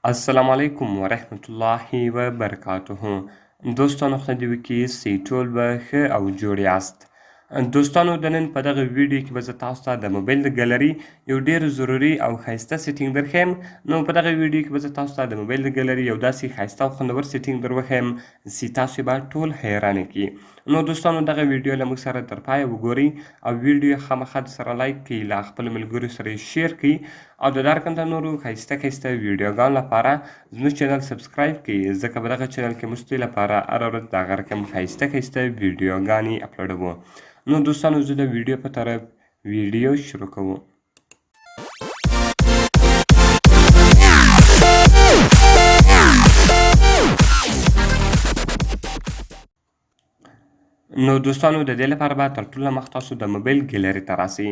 السلام علیکم ورحمت الله وبرکاته. دوستانو، خدای دې وکړي چې ټول به ښه او جوړ یاست. دوستانو، د نن په دغه ویډیو کې به زه تاسو ته د موبایل د ګالري یو ډیر ضروري او ښایسته setting درښیم. نو په دغه ویډیو کې به زه تاسو ته د موبایل د ګالري یو داسې ښایسته او خوندور setting در وښیم چې تاسو به ټول حیران کړي. نو دوستانو، دغه ویډیو له موږ سره تر پایه وګورئ او ویډیو خامخا سره like کړئ، له خپلو ملګرو سره یې share کړئ او د دا رقم نورو ښایسته ښایسته ویډیوګانو لپاره زموږ channel subscribe کړئ، ځکه په دغه channel کې موږ ستاسو لپاره هره ورځ دغه رقم ښایسته ښایسته ویډیوګانې اپلوډوو. نو دوستانو، زه د ویډیو په طرف ویډیو شروع کوو. نو دوستانو، د دې لپاره به تر ټولو مخ تاسو د موبایل ګیلری ته راسئ.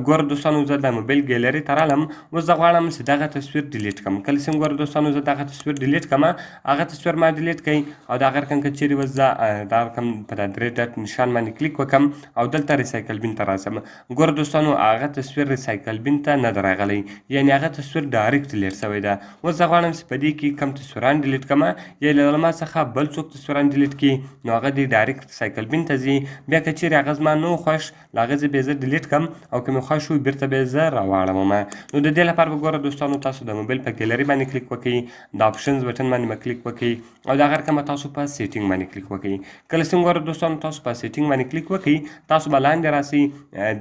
ګوره دوستانو، زه د موبایل ګیلری ته رالم. اوس زه غواړم چې دغه تصویر delete کړم. کله چې ګوره دوستانو، زه دغه تصویر delete کړم، هغه تصویر ما delete کړي او دا رقم که چیرې اوس زه دا رقم په دا درې dot نشان باندې کلیک وکړم او دلته recycle bin ته راسم، ګوره دوستانو، هغه تصویر recycle bin ته نه دی راغلی، یعنې هغه تصویر direct delete شوی ده. اوس زه غواړم چې په دې کې کم تصویران delete کړم یا له ما څخه بل څوک تصویران delete کړي، نو هغه دې direct recycle bin ته ځي. بیا که چیرې هغه زما نه خوښ، له هغه ځای به زه delete کړم او که مې خوښ شو، بیرته به یې زه راواړوم. نو د دې لپاره به ګوره دوستانو، تاسو د موبایل په ګیلري باندې کلیک وکړئ، د options button باندې به کلیک وکړئ او د هغه رقم تاسو په setting باندې کلیک وکړئ. کله چې ګوره دوستانو، تاسو په setting باندې کلیک وکړئ، تاسو به لاندې راسئ.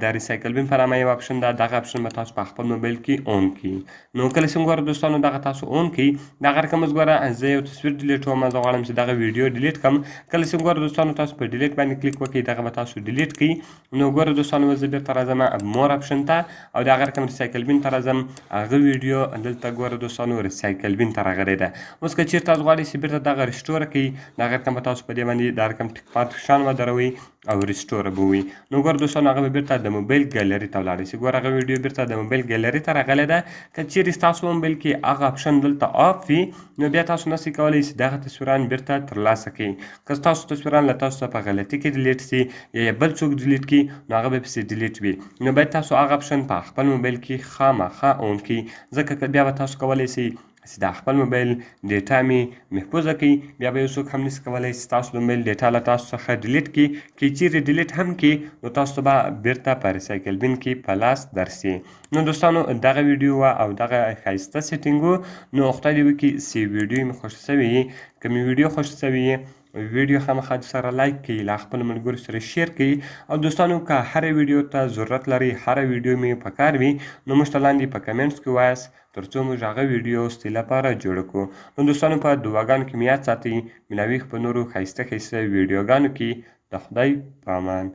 د recycle bin په نامه یو option ده، دغه option به تاسو په خپل موبایل کې on کړئ. نو کله چې ګوره دوستانو، دغه تاسو on کړئ، دغه رقم اوس ګوره، زه یو تصویر delete وم. زه غواړم چې دغه ویډیو delete کړم. کله چې ګوره دوستانو، تاسو په delete باندې کلیک وکړئ، دغه به تاسو delete کړئ. نو ګوره دوستانو، زه بیرته راځم more option ته او د هغه رقم recycle bin ته راځم. هغه ویډیو دلته ګوره دوستانو، recycle bin ته راغلی ده. اوس که چیرې تاسو غواړئ چې بیرته دغه restore کړئ، دغه رقم به تاسو په دې باندې دا رقم tick mark شان ودروئ او restore به وي. نو ګوره دوستانو، هغه به بیرته د موبایل ګالري ته ولاړ شي. ګوره، هغه ویډیو بیرته د موبایل ګالري ته راغلی ده. که چیرې ستاسو موبایل کې هغه option دلته off وي، نو بیا تاسو نشئ کولی چې دغه تصویران بیرته ترلاسه کړئ. که ستاسو تصویران له تاسو څخه په غلطي کې delete سي یا بل څوک delete کړي، نو هغه به پسې delete وي. نو باید تاسو هغه option په خپل موبایل کې خامخا on کړئ، ځکه بیا به تاسو کولی شئ چې د خپل موبایل data می محفوظه کړئ. بیا به یو څوک هم نشي کولی چې ستاسو د موبایل data له تاسو څخه delete کړي. که چیرې delete هم کړي، نو تاسو ته به بیرته په recycle bin کې په لاس درسي. نو دوستانو، دغه ویډیو وه او دغه ښایسته setting و. نو خدای دې وکړي چې ویډیو مې خوښه شوې وي. که مې ویډیو خوښه شوې وي، ویډیو خامخا سره like کړئ، له خپلو ملګرو سره share کړئ او دوستانو، که هره ویډیو ته ضرورت لرئ، هره ویډیو مې پکار وي، نو موږ ته لاندې په comments کې وایاست، تر څو موږ هغه ویډیو ستاسو لپاره جوړه کړو. نو دوستانو، په دعاګانو کې مې یاد ساتئ. ملاویږو په نورو ښایسته ښایسته ویډیوګانو کې. د خدای په امان.